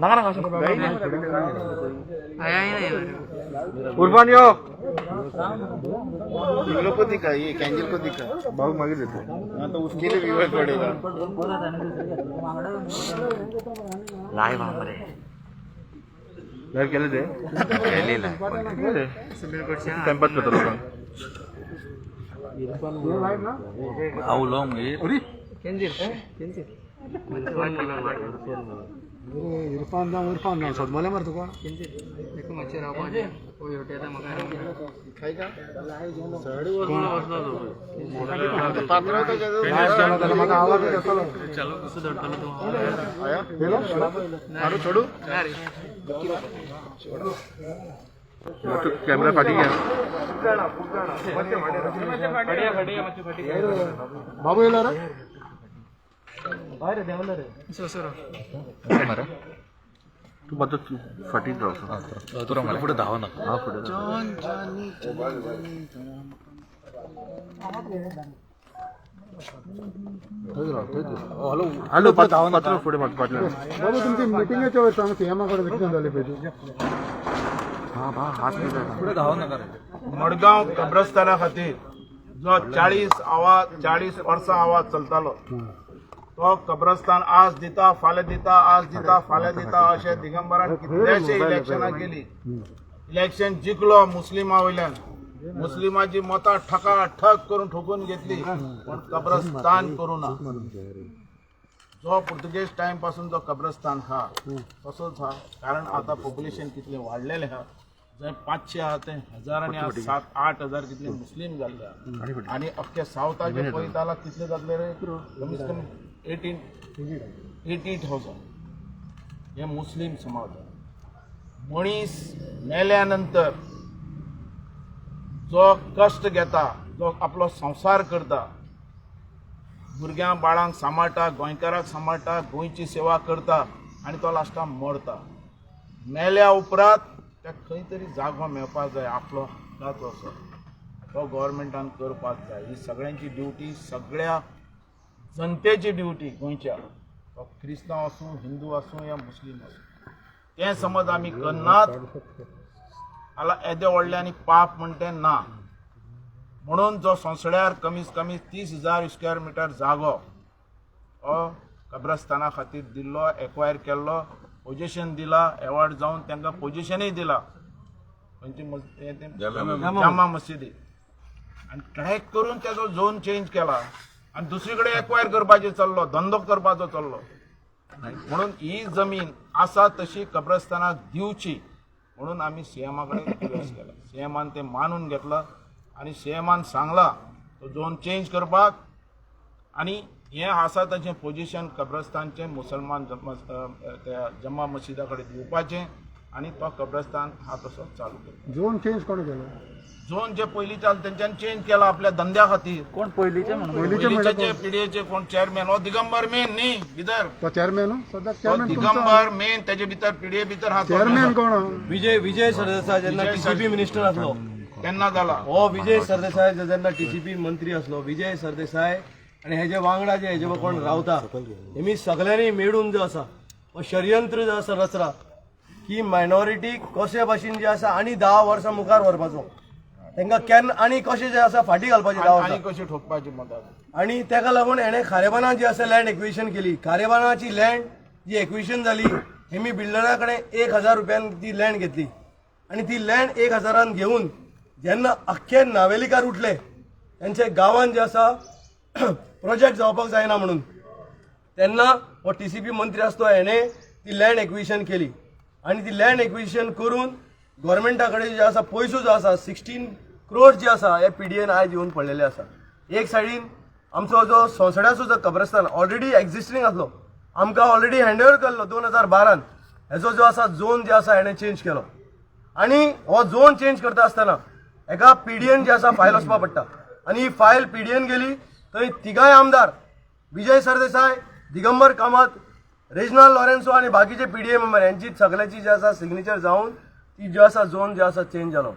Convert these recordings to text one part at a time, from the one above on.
नाका नाका अशें. आया ही नाही. उर्फान यो. इन लोग को दिखा, ये कैंडल को दिखा. भाऊ मागे देतो. हाँ, तो उसके लिए व्यूअर पड़ेगा. लाईव्ह आमरे. लाईव्ह केलं ते. केलेलं आहे. टाइमपास करतो लोकांक. आवलो मागीर. अरे. इरफान जावं, इरफान जावं, सोदमले मरे तुका. खाएगा पात्र होता. लायव्ह केला जाल्यार म्हाका आवाज येतलो. आया. येयलो? मारू छोडू. तू कॅमेरा फाटी घे. बाबू येयलो रे. तू मातसो फाटीत राव. फुडें धांव नाका. हा, फुडें राव. थंय राव, थंय दिसता. हॅलो. हॅलो, पात्र फुडें मातसो फाटल्यान. बाबू, तुमची मिटिंगेच्या वयर सांग, सीएमा कडेन कितें जालें पळय. हा हा, हात. फुडें धांव नाका रे. मडगांव कब्रस्ताना खातीर जो 40 वर्सां आवाज चलतालो, तो कब्रस्तान आज दिता फाल्यां दिता, आज दिता फाल्यां दिता अशें दिगंबरान कितलेशे इलेक्शनां केली. इलेक्शन जिखलो मुस्लिमा वयल्यान, मुस्लिमाची मतां ठकाठक करून ठोकून घेतली, पण कब्रस्तान करूं ना. जो पुर्तुगेज टायम पासून जो कब्रस्तान हा तसोच हा, कारण आता पॉप्युलेशन कितलें वाडलेलें आहा. जंय 500 आहा ते हजारांनी आज 7-8 हजार कितले मुस्लीम जाल्ले आहा आनी अख्ख्या सावथाचे पळयत जाल्यार कितले जातले रे? कमीत कमी 18, 80,000 हे मुस्लीम समाज आहा. मनीस मेल्या नंतर जो कश्ट घेता, जो आपलो संवसार करता, भुरग्यां बाळांक सांबाळटा, गोंयकाराक सांबाळटा, गोंयची सेवा करता आनी तो लास्टाक मरता. मेल्या उपरांत ताका खंय तरी जागो मेळपाक जाय आपलो हक्काचो असो. तो गोवोरमेंटान करपाक जाय. ही सगळ्यांची ड्युटी, सगळ्या जनतेची ड्युटी गोंयच्या, तो क्रिस्तांव आसूं, हिंदू आसूं या मुस्लीम आसूं. तें समज आमी करनात जाल्यार येदें व्हडलें आनी पाप म्हण तें ना. म्हणून जो सोंसड्यार कमीत कमी 30,000 स्क्वेअर मिटर जागो हो कब्रस्ताना खातीर दिल्लो, एक्वायर केल्लो, पोजिशन दिला, एवॉर्ड जावन तांकां पोजिशनूय दिला. खंयची हें तें? जामा मस्जिदी. आनी ट्रॅक करून तेजो झोन चेंज केला आनी दुसरी कडेन एक्वायर करपाचें चल्लो, धंदो करपाचो चल्लो. म्हणून ही जमीन आसा तशी कब्रस्तानाक दिवची म्हणून आमी सीएमा कडेन रिक्वेस्ट केला. सीएमान तें मानून घेतलां आनी सीएमान सांगलां तो झोन चेंज करपाक आनी हें आसा ताचें पोजिशन कब्रस्तानचें मुसलमान त्या जम्मा मशिदा कडेन दिवपाचें आनी तो कब्रस्तान हा तसो चालू करपाक. झोन चेंज कोण केलो? झोन जे पयलींचे आसले तेंच्यांनी चेंज केला आपल्या धंद्या खातीर. कोण पयलींचे म्हणून? पयलींचे म्हणल्यार? पयलींचे जे पिडीएचे कोण चेअरमॅन, हो दिगंबर मेन न्ही भितर. तो चेअरमॅन सद्याक? तो चेअरमॅन? दिगंबर मेन तेजे भितर, पिडीए भितर हा तो. चेअरमॅन कोण? विजय विजय सरदेसाय जेन्ना विजय टीसीपी मिनिस्टर आसलो. तेन्ना जाला. हो विजय सरदेसाय जेन्ना टीसीपी मंत्री आसलो, विजय सरदेसाय आनी हेजे वांगडा जे हेजे कोण रावता, हेमी सगळ्यांनी मेळून जो आसा हो षडयंत्र जो आसा रचला की मायनॉरिटी कशे भाशेन जे आसा आनी 10 वर्सां मुखार व्हरपाचो, तांकां केन्ना आनी कशें जे आसा फाटीं घालपाचें 10 आनी वर्सां. कशी ठोकपाची मतां. आणि ताका लागून हेणे खारेबाना जी आसा लँड एक्विशन केली. खारेबानाची लँड जी एक्विशन जाली, हेमी बिल्डरा कडेन 1000 रुपयान ती लँड घेतली आनी ती लँड 1000-आन घेवन जेन्ना अख्खे नावेलीकार उठले, तेंच्या गांवान जे आसा प्रोजेक्ट जावपाक जायना म्हणून, तेन्ना हो टीसीपी मंत्री आसतो हेणे ती लँड एक्विशन केली आनी ती लँड एक्विशन करून गव्हर्मेंटा कडेन जे आसा पयसो जो आसा 16 क्रोर जे आसा हे पीडीएन आयज येवन पडलेले आसा. एक सायडीन आमचो जो सोंसड्याचो जो कब्रस्तान ऑलरेडी एक्झिस्टींग आसलो, आमकां ऑलरेडी हँड ओवर केल्लो 2012न, हेजो जो आसा झोन जे आसा हेणे चेंज केलो. आनी हो झोन चेंज करता आसतना एका पीडीएन जे आसा फायल वचपा पडटा आनी ही फायल पीडीएन गेली. थंय तिगांय आमदार, विजय सरदेसाय, दिगंबर कामत, रेजनाल लॉरेन्सो आनी बाकीचे पीडीए मेंबर यांची सगळ्याची जे आसा सिग्नेचर जावन ती जी आसा झोन जे आसा चेंज जालो.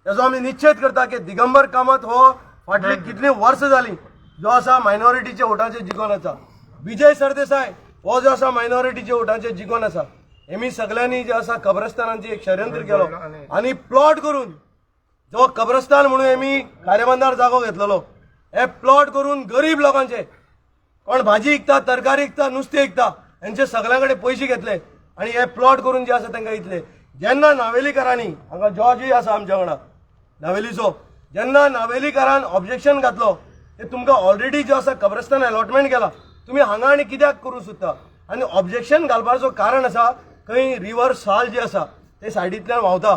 तेजो आमी निश्चेत करता की दिगंबर कामत हो फाटली कितलीं वर्सां जालीं जो आसा मायनॉरिटीच्या वोटाचेर जिखोन आसा. विजय सरदेसाय हो जो आसा मायनॉरिटीच्या वोटांचेर जिखोन आसा. हेमी सगळ्यांनी जे आसा कब्रस्तानांची एक षडयंत्र केलो आनी प्लॉट करून जो कब्रस्तान म्हणून हेमी खारेबांदार जागो घेतलेलो, हे प्लॉट करून गरीब लोकांचे, कोण भाजी विकता, तरकारी विकता, नुस्तें विकता, हेंचे सगळ्यां कडेन पयशे घेतले आनी हे प्लॉट करून जे आसा तांकां इतले. जेन्ना नावेलीकारांनी, हांगा जॉर्जूय आसा आमच्या वांगडा नावेलीचो, जेन्ना नावेलीकारान ऑब्जेक्शन घातलो ते तुमकां ऑलरेडी जो आसा कब्रस्तान अलॉटमेंट केला, तुमी हांगा आनी कित्याक करूं सोदता? आनी ऑब्जेक्शन घालपाचो कारण आसा, खंय रिवर साल जी आसा ते सायडींतल्यान व्हांवता,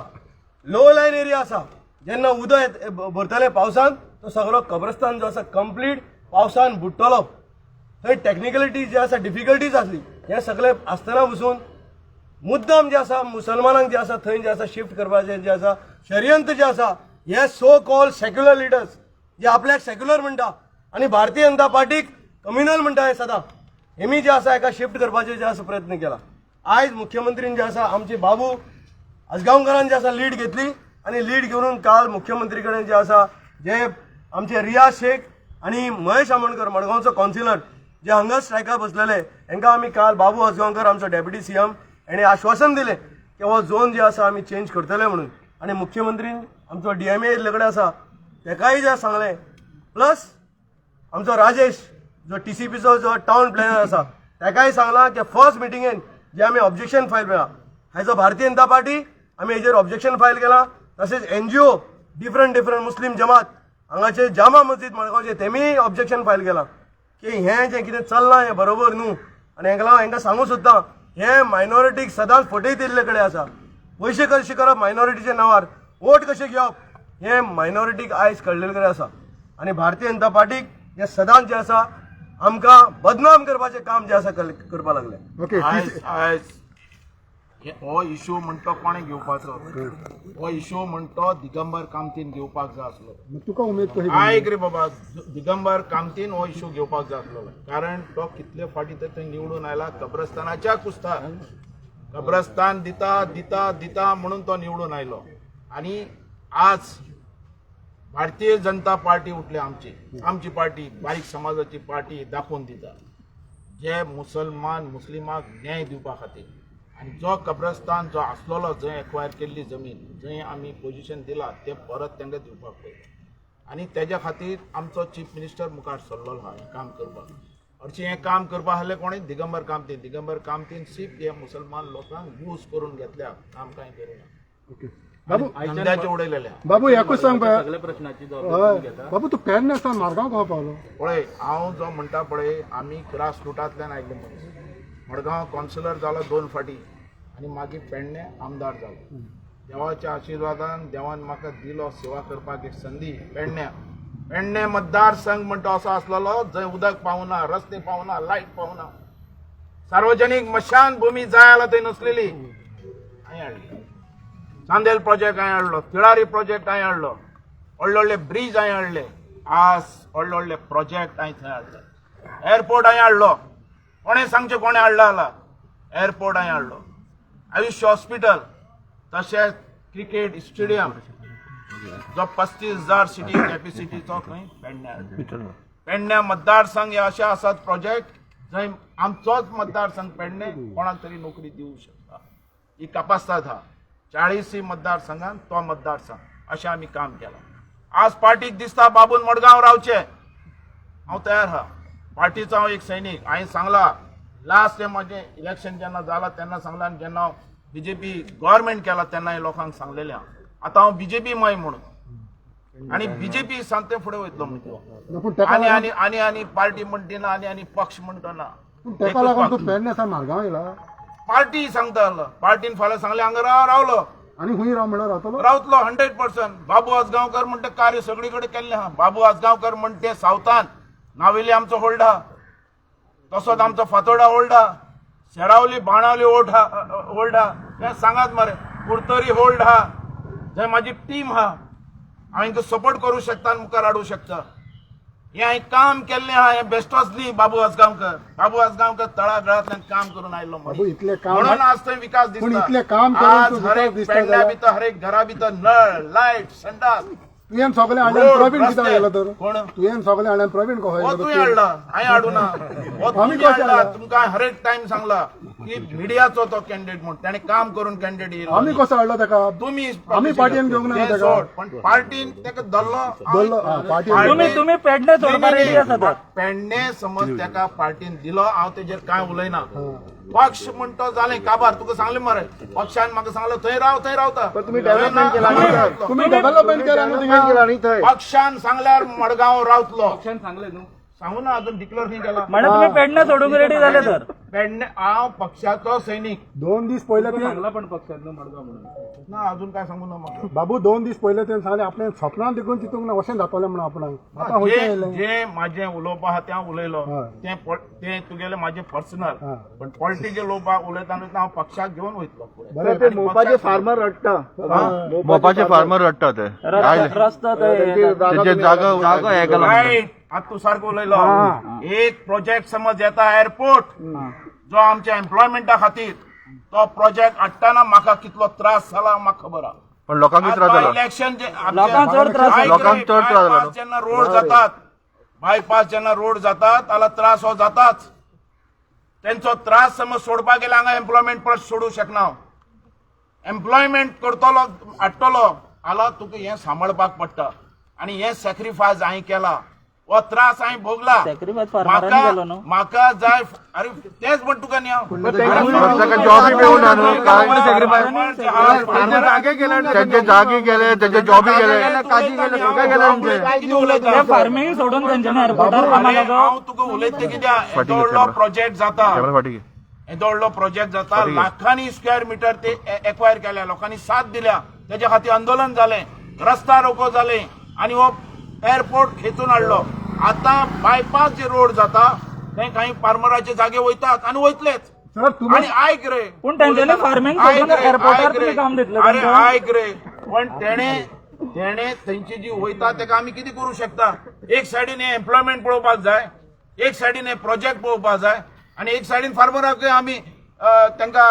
लो लायन एरिया आसा. जेन्ना उदक भरतलें पावसान, तो सगळो कब्रस्तान जो आसा कंप्लीट पावसान बुडटलो. थंय टॅक्निकलिटी जे आसा, डिफिकल्टीज आसली. हें सगळें आसतना बसून मुद्दाम जे आसा मुसलमानांक जे आसा थंय जे आसा शिफ्ट करपाचें जे आसा षडयंत्र जे आसा, हे सो कॉल्ड सेक्युलर लिडर्स जे आपल्याक सेक्युलर म्हणटा आनी भारतीय जनता पार्टीक कम्युनल म्हणटा, हे सदां हेमी जे आसा हेका शिफ्ट करपाचे जे आसा प्रयत्न केला. आयज मुख्यमंत्रीन जे आसा, आमचे बाबू आजगांवकारान जे आसा लीड घेतली आनी लीड घेवन काल मुख्यमंत्री कडेन जे आसा, जे आमचे रियाज शेख आनी महेश आमोणकर, मडगांवचो कावन्सिलर, जे हंगर स्ट्रायकार बसलेले, हेंकां आमी काल बाबू आजगांवकर, आमचो डेप्युटी सीएम, हेणे आश्वासन दिलें की हो झोन जे आसा आमी चेंज करतले म्हणून. आनी मुख्यमंत्रीन आमचो डीएमए येयल्ले कडेन आसा तेकाय जे सांगलें, प्लस आमचो राजेश जो टीसीपीचो जो टावन प्लॅनर आसा तेकाय सांगलां की फर्स्ट मिटिंगेन जे आमी ऑब्जेक्शन फायल केलां, as a Bharatiya Janata party आमी हेजेर ऑब्जेक्शन फायल केलां. तशेंच एनजीओ, डिफरंट डिफरंट मुस्लीम जमात, हांगाचे जामा मस्जीद मडगांवचे, तेमीय ऑब्जेक्शन फायल केलां की हें जें कितें चल्लां हें बरोबर न्हू. आनी हेंका लागून हेंकां सांगूंक सोदता, हे मायनॉरिटीक सदांच फटयत येयल्ले कडेन आसा. पयशे कशे करप मायनॉरिटीच्या नांवार, वोट कशे घेवप, हें मायनॉरिटीक आयज कळ्ळेले कडेन आसा. आनी भारतीय जनता पार्टीक हे सदांच जे आसा आमकां बदनाम करपाचें काम जे आसा करपाक लागले. ओके. आयज आयज हो इशू म्हणटा कोणें घेवपाचो? हो इशू म्हणटो दिगंबर कामतीन घेवपाक जाय आसलो. तुका उमेद कशी? आयक रे बाबा, दिगंबर कामतीन हो इशू घेवपाक जाय आसलो, कारण तो कितले फाटी तर थंय निवडून आयला कब्रस्तानाच्या कुस्तार. कब्रस्तान दिता दिता दिता म्हणून तो निवडून आयलो. आणि आज भारतीय जनता पार्टी उठली, आमची आमची पार्टी, बारीक समाजाची पार्टी दाखोवन दिता जे मुसलमान मुस्लिमाक न्याय दिवपा खातीर. आनी जो कब्रस्तान जो आसलेलो, जंय एक्वायर केल्ली जमीन, जंय आमी पोजिशन दिला, तें परत तांकां दिवपाक पळय. आनी तेज्या खातीर आमचो चीफ मिनिस्टर मुखार सरलेलो आहा हें काम करपाक. हरशीं हें काम करपा आहलें कोणें? दिगंबर कामतीन. दिगंबर कामतीन सिर्फ हे मुसलमान लोकांक यूज करून घेतल्या, काम कांय करूना. ओके बाबू. धंद्याचे उडयलेले. बाबू, एकूच सांग पळय. सगळ्या प्रश्नाची जबाबदारी घेता. बाबू, तूं पेडणे सावन मारगांव कसो पावलो? पळय, हांव जो म्हणटा पळय, आमी ग्रास रुटांतल्यान आयिल्ले मनीस. मडगांव कावन्सिलर जालो दोन फाटी आनी मागीर पेडणे आमदार जालो. देवाच्या आशिर्वादान देवान म्हाका दिलो सेवा करपाक एक संदी पेडण्या. पेडणे मतदारसंघ म्हणटा असो आसलेलो जंय उदक पावना, रस्ते पावना, लायट पावना, सार्वजनीक मशान भूमी जाय जाल्यार थंय नसलेली. हांवें हाडली. चांदेल प्रोजेक्ट हांवें हाडलो, तिळारी प्रोजेक्ट हांवें हाडलो, व्हडले व्हडले ब्रीज हांवें हाडले, आज व्हडले व्हडले प्रोजेक्ट हांवें थंय हाडले. एअरपोर्ट हांवें हाडलो. कोणें सांगचें कोणें हाडला जाल्यार? एअरपोर्ट हांवें हाडलो, आयुष्य हॉस्पिटल, तशेंच क्रिकेट स्टेडियम जो 35,000 सिटी कॅपेसिटीचो खंय पेडण्या हाडलो. पेडण्या मतदारसंघ हे अशे आसात प्रोजेक्ट जंय आमचोच मतदारसंघ पेडणे कोणाक तरी नोकरी दिवंक शकता ही कपास्ताद आहा. 40 मतदारसंघान तो मतदारसंघ अशें आमी काम केलां. आज पार्टीक दिसता बाबून मडगांव रावचें, हांव तयार आहा. पार्टीचो हांव एक सैनीक. हांवें सांगला, लास्ट हें म्हजें इलेक्शन जेन्ना जाला तेन्ना सांगलां आनी जेन्ना हांव बीजेपी गव्हर्मेंट केला तेन्ना हें लोकांक सांगलेलें हांव, आतां हांव बीजेपी मय म्हणून आनी बीजेपी सांगते फुडें वयतलो म्हणून. पूण तेका आनी लागून आनी आनी आनी पार्टी म्हणटी ना आनी आनी पक्ष म्हणटो ना. पूण तेका लागून तूं पेडणे सावन मारगांव येयला? पार्टी सांगता, पार्टीन फाल्यां सांगलें हांगा राव, रावलो. आनी खूंय राव म्हणल्यार रावतलो? रावतलो 100%. बाबू आजगांवकर म्हणटा कार्य सगळी कडेन केल्लें आहा. बाबू आजगांवकर म्हणटे सावथान नावेली आमचो होल्ड आहा, तसोच आमचो फातोर्डा होल्ड आहा, शेरावली बाणावली होल्ड आहा, होल्ड आहा. तें सांगात मरे, कुडतरी होल्ड आहा, जंय म्हाजी टीम आहा, हांव हिंका सपोर्ट करूं शकता आनी मुखार हाडूं शकता. हें हांवें काम केल्लें आहा. हें बेश्टोच न्ही बाबू आजगांवकर. बाबू आजगांवकर तळागाळांतल्यान काम करून आयिल्लो बाबू, इतलें काम म्हणून आज थंय विकास दिसता. पूण इतलें काम करून आज तूं हर विकास एक दिसता पेडण्या जाल्यार- भितर, हर एक घरा भितर नळ, लायट, संडास. तुवें सगळें हाडलें रोड, प्रवीण कित्याक रस्ते. गेलो तर? कोण? तुवें सगळें हाडलें, प्रवीण कसो हो येयलो तुवें तर? हाडला, हांवें हाडूना. हो आमी तुमी कशें हाडला. हाडला? तुमकां हर एक टायम सांगला की मिडियाचो तो कॅन्डिडेट म्हूण ताणें काम करून कॅन्डिडेट येयलो. आमी कसो हाडलो ताका? तुमी आमी पार्टीन घेवंक ना तें ताका. सोड, पण पार्टीन ताका धरलो. धरलो, हा, पार्टीन. तुम्ही तुम्ही पेडणे सोडपा रेडी आसा तर? पेडणे समज ताका पार्टीन दिलो, हांव तेजेर कांय उलयना. पक्ष म्हणतो जालें काबार. तुका सांगलें मरे, पक्षान म्हाका सांगलें थंय राव, थंय रावता. तुम्ही डेव्हलपमेंट केला थंय न्ही. रावतलो. तुम्ही डेव्हलपमेंट केला न्हू थिंगा. केला न्ही थंय. पक्षान सांगल्यार मडगांव रावतलो. सांगू ना, अजून डिक्लेअर नाही केला. म्हणजे तुम्ही पेडणे सोडूंक रेडी जाले तर? पेडणे हांव पक्षाचो सैनीक. 2 दीस पयले ते ना, अजून काय सांगू ना म्हाका. बाबू, 2 दीस पयले ते सांगले आपल्या सपनान देखून चितूंक ना अशें जातलें म्हणून आपणाक आतां जे खंयचें येयलें? जे माझे उलोवप आहा तें हांव उलयलो. हय. तें तुगेलें म्हाजें पर्सनल. हय. पण पॉलिटिकल उलोवपाक उलयतना हांव पक्षाक घेवन वयतलो फुडें. बरें. ते मोपाचे फार्मर रडटा. मोपाचे फार्मर रडटा ते. रस्तो थंय तेजे जागा जागो हे केला. राईट, आता तू सारखं उलयलो. एक प्रोजेक्ट समज येता एअरपोर्ट जो आमच्या एम्प्लॉयमेंटा खातीर, तो प्रोजेक्ट हाडटना म्हाका कितलो त्रास जाला म्हाका खबर आहा. पण लोकांक त्रास जाला. इलेक्शन जे लोकांक चड त्रास आयक रे, लोकांक चड त्रास जाला. बायपास जेन्ना रोड जातात, बायपास जेन्ना रोड जातात जाल्यार त्रास हो जाताच. तेंचो त्रास समज सोडपाक गेल्यार हांगा एम्प्लॉयमेंट परत सोडूंक शकना हांव. एम्प्लॉयमेंट करतलो हाडटलो जाल्यार तुका हें सांबाळपाक पडटा आनी हें सॅक्रिफायस हांवें केला, हो त्रास हांवें भोगला. सॅक्रिफायस फार्मरांनी केलो न्हू. म्हाका जाय, अरे तेच म्हण तुका न्ही हांव. ताका जॉबी मेळूना न्हू काय. जागे त्यांचे जागे गेले, त्यांचे जॉबी गेले. कितें उलयता? ते फार्मींग सोडून तेंच्यानी एअरपोर्टार कामाक अरे, लागप. हांव तुका उलयता कित्याक, येदो व्हडलो प्रोजेक्ट जाता, कॅमेरा फाटी घे. येदो व्हडलो प्रोजेक्ट जाता, लाखांनी स्क्वेअर मिटर ते एक्वायर केल्या, लोकांनी साथ दिल्या, तेच्या खातीर आंदोलन जालें, रस्ता रोको जालें आनी हो एअरपोर्ट खेचून हाडलो. आतां बायपास जे रोड जाता ते काही फार्मराचे जागे वयतात आनी वयतलेच. सर तुम्ही आणि ऐक रे. पूण तेंच्यांनी फार्मींग ऐक सोडून रे, एअरपोर्टार ऐक रे. तुमी काम दितले अरे तेंकां? ऐक रे, पण तेणे तेणे थंयची जी वयता तेका आमी कितें करूं शकता? एक सायडीन हे एम्प्लॉयमेंट पळोवपाक जाय, एक सायडीन हे प्रोजेक्ट पळोवपाक जाय आनी एक सायडीन फार्मराक आमी तांकां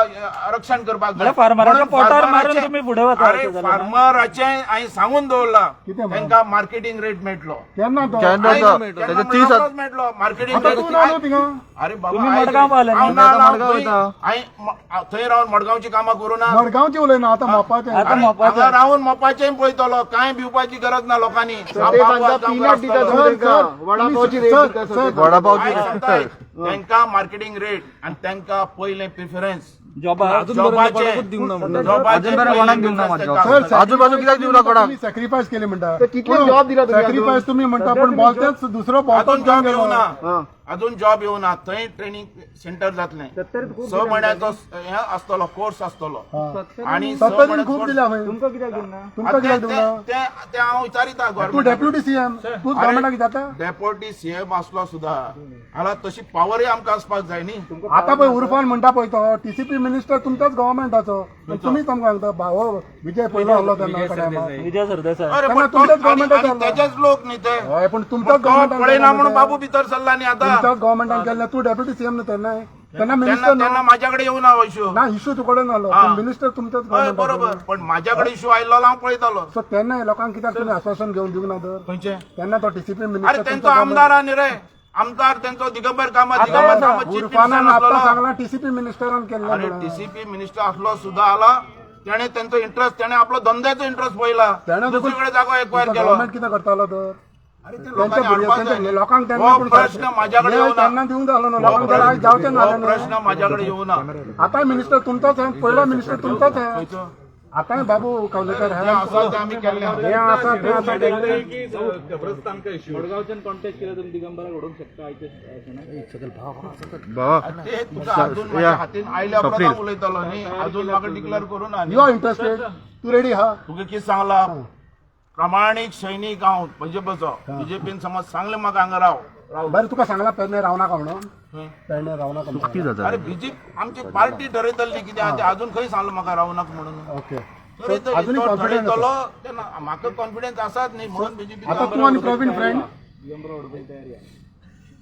रक्षण करपाक जाय. म्हळ्यार फार्मराच्या म्हणून पोटार मारून फार्मराचे- तुमी फुडें वता अरे अशें जालें ना? फार्मराचें हांवें सांगून दवरलां, कितें म्हणून? तांकां मार्केटींग रेट मेळटलो. केन्ना तो? केन्ना तो? केन्ना तेजे 30 रोखडोच मेळटलो मार्केटींग आतां रेट. तूं ना न्हू थिंगा. अरे बाबा, तुम्ही ऐक रे. मडगांव पावले हांव न्ही? ना, ना, मडगांव थंय- वयता. हांवें थंय रावन मडगांवची कामां करूं ना. मडगांवची उलयना आतां मोपाचें. आतां अरे, मोपाचें. हांगा रावन मोपाचें पळयतलो, कांय भिवपाची गरज ना लोकांनी. हांव ते बाबू बांदा आतां peanut दिता आसतलो. सर, तांकां. सर, वडापावची रेट सर, दिता सर, सर. वडापावची हांवें सांगता, तांकां मार्केटींग रेट आनी तांकां पयलें प्रिफरन्स जॉबा जॉबाचें. जॉबाचें अजून बरें कोणाक दिवंक ना मात तांकां. जॉब. सर, आजूबाजू कित्याक दिवना कोणाक? तुम्ही सॅक्रिफायस केले म्हणटा. तर कितले जॉब दिला तुम्ही अजून? सॅक्रिफायस तुम्ही म्हणटा, पण बोलतेच दुसरो बोलतोच अजून जॉब घेवन गेलो. येवना, अजून जॉब येवना. थंय ट्रेनिंग सेंटर जातलें, 6 म्हयन्याचो हें आसतलो कोर्स आसतलो आनी 6 सत्तरीन म्हयन्याचो खूब course- दिल्या खंय. तुमकां कित्याक दिवना? ते ते हांव विचारिता तूं गव्हर्मेंट. डेप्युटी सीएम, तूं गव्हर्मेंटाक विचारता? डेप्युटी सीएम आसलो सुद्धा जाल्यार तशी पावरय आमकां आसपाक जाय न्ही. आता पळय उर्फान म्हणटा पळय तो टीसीपी मिनिस्टर तुमच्याच गव्हर्मेंटाचो, तुमीच आमकां सांगता भाव विजय पयलो आहलो तेन्ना टायमार. विजय सरदेसाय. अरे तेन्ना पण तो- तुमच्याच आनी- गव्हर्मेंटान आनी केल्लो. तेजेच लोक न्ही ते. हय, पूण तुमच्याच तो गव्हर्मेंटान पळयना म्हणून बाबू भितर सरला न्ही आतां. तुमच्याच गव्हर्मेंटान केल्लें. तूं डेप्युटी सीएम न्ही तेन्ना, तेन्ना तेन्ना मिनिस्टर तेन्ना माझ्या कडेन येवना हो इश्यू. ना, इश्यू तुकडे नालो, हा. मिनिस्टर तुमच्याच हय गव्हर्मेंटाचो. बरोबर, पण माझ्या कडेन इश्यू आयिल्लो हांव पळयतालो. सो तेन्ना लोकांक कित्याक तुमी आश्वासन घेवन दिवंक ना तर? खंयचें? तेन्ना तो टीसीपी अरे मिनिस्टर तेंचो आमदार आहा न्ही रे, आमदार तेंचो दिगंबर कामत. दिगंबर कामत चीफ उर्फानान मिनिस्टर आतां आसलेलो. सांगला टीसीपी मिनिस्टरान केल्लें अरे म्हणून. टीसीपी मिनिस्टर आसलो सुद्धा आला, त्याने त्यांचो इंटरेस्ट, त्याने आपलो धंद्याचो इंटरेस्ट पळयला, तेणें दुसरीकडे जागो एक्वायर केलो. गव्हर्मेंट कितें करतालो तर? अरे ते त्यांच्या लोकांनी हाडपाक भुरग्या- जाय. लोकांक तेन्ना हो पूण प्रश्न माझ्याकडे हे येवना. तेन्ना दिवंक जालो न्हू लोकांक, तर आयज जावचें हो नासलें न्हू. प्रश्न माझ्याकडे येवना. आतां मिनिस्टर तुमचोच आहे, पयलो मिनिस्टर तुमचोच आहे. आतांय बाबू कवलेकर जे आहे. आसा ते आमी केल्लें आहा. हे आसा ते आसा ते. मडगांवच्यान कॉन्टॅक्ट केलं तुम्ही दिगंबराक उडोवंक शकता आयचे अशें ना? बाबा ते तुका अजून माझ्या हातीन आयल्या उपरांत हांव उलयतलो न्ही, अजून म्हाका डिक्लेअर करूं ना. You are interested, तूं रेडी हा? तुका कितें सांगला, प्रामाणीक सैनीक हांव भाजपाचो. बीजेपीन समज सांगलें म्हाका हांगा राव राव. बरें, तुका सांगला पेडणे रावनाका म्हणून, पेडणे रावनाका म्हणून. कितें जाता? अरे बीजेपी आमची पार्टी ठरयतली कितें आहा तें, अजून खंय सांगलां म्हाका रावू नाका म्हणून. ओके, ठरयतली, अजूनय तो कॉन्फिडन्स ठरयतलो तेन्ना म्हाका कॉन्फिडन्स आसात न्ही म्हणून बीजेपी. आतां तूं आनी प्रवीण फ्रेंड.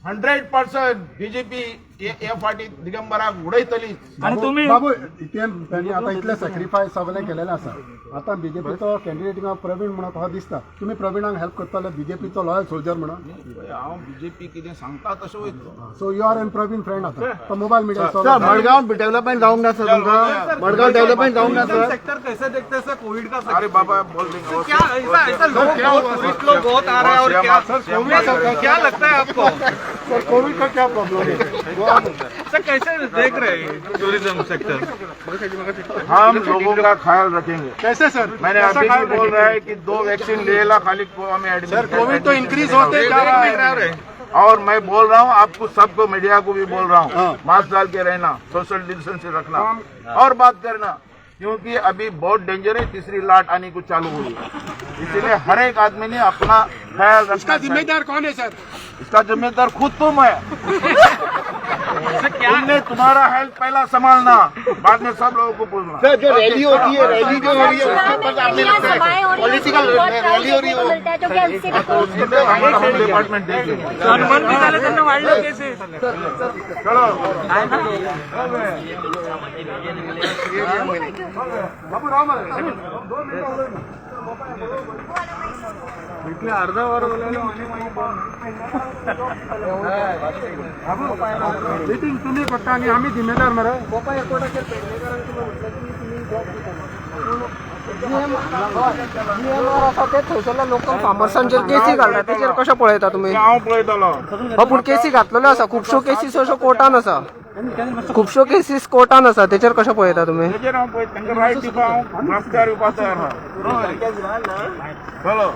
100% बीजेपी हे फाटी दिगंबराक उडयतली. आणि तुम्ही बाबू ते त्यांनी आता इतले सॅक्रिफायस सगळें केलेलें आसा. आतां बीजेपीचो कॅन्डिडेट प्रवीण म्हणून हो दिसता, तुमी प्रवीणाक हेल्प करतले बीजेपीचो लॉयल सोल्जर म्हणून? हांव बीजेपी कितें सांगता तशें वयतलो. So you are an Praveen friend आतां तो मोबायल मिडिया. मडगांव डेव्हलपमेंट जावंक ना सर तुमकां? मडगांव डेव्हलपमेंट जावंक ना सर? सेक्टर कैसे देखते हैं सर कोविड का? अरे बाबा बोल देंगे. क्या ऐसा ऐसा लोग बहुत टूरिस्ट लोग बहुत आ रहे हैं और क्या क्या लगता है आपको? सर कोविड का क्या प्रॉब्लम है? सर कैसे देख रहे हैं टूरिज्म सेक्टर? हम लोगों का ख्याल रखेंगे. कैसे सर? मैंने अभी भी बोल रहा है कि 2 वैक्सीन ले ला खाली को हमें एडमिट. कोविड तो इंक्रीज होते जा रहा है. और मैं बोल रहा हूँ आपको सबको, मीडिया को भी बोल रहा हूँ, मास्क डाल के रहना, सोशल डिस्टेंस रखना और बात करना, क्योंकि अभी बहुत डेंजर है. तीसरी लाट आने को चालू हुई है, इसीलिए हर एक आदमी ने अपना ख्याल रखना. इसका जिम्मेदार कौन है सर? इसका जिम्मेदार खुद तुम है. तुमने तुम्हारा हेल्थ पहला संभालना, बाद में सब लोगों को पूछना. सर जो रैली होती है, रैली जो हो रही है उसके ऊपर आपने सभाएं हो रही है, पॉलिटिकल बहुत रैली हो रही देखने को है. मिलता है, तो क्या उससे भी कोई हमारा होम डिपार्टमेंट देखेंगे. हनुमान बी झाले त्यांना वाढलं केसेस. चलो. बाबू राव मरे. दोन मिनिटं उलय ना. मिटींग तुमी करता आनी आमी जिम्मेदार मरे. आसा ते थंयसरल्या लोकल फार्मर्सांचेर केसी घालता तेचेर कशें पळयता तुमी? हांव पळयतलो. हो पूण केसी घातलेल्यो आसा, खुबश्यो केसीस अश्यो कोर्टान आसा, खुबश्यो केसीस कोर्टान आसा, तेचेर कशें पळयता तुमी? तेजेर हांव पळय तांकां रायट दिवपा हांव रस्त्यार येवपा तयार आहा. चलो.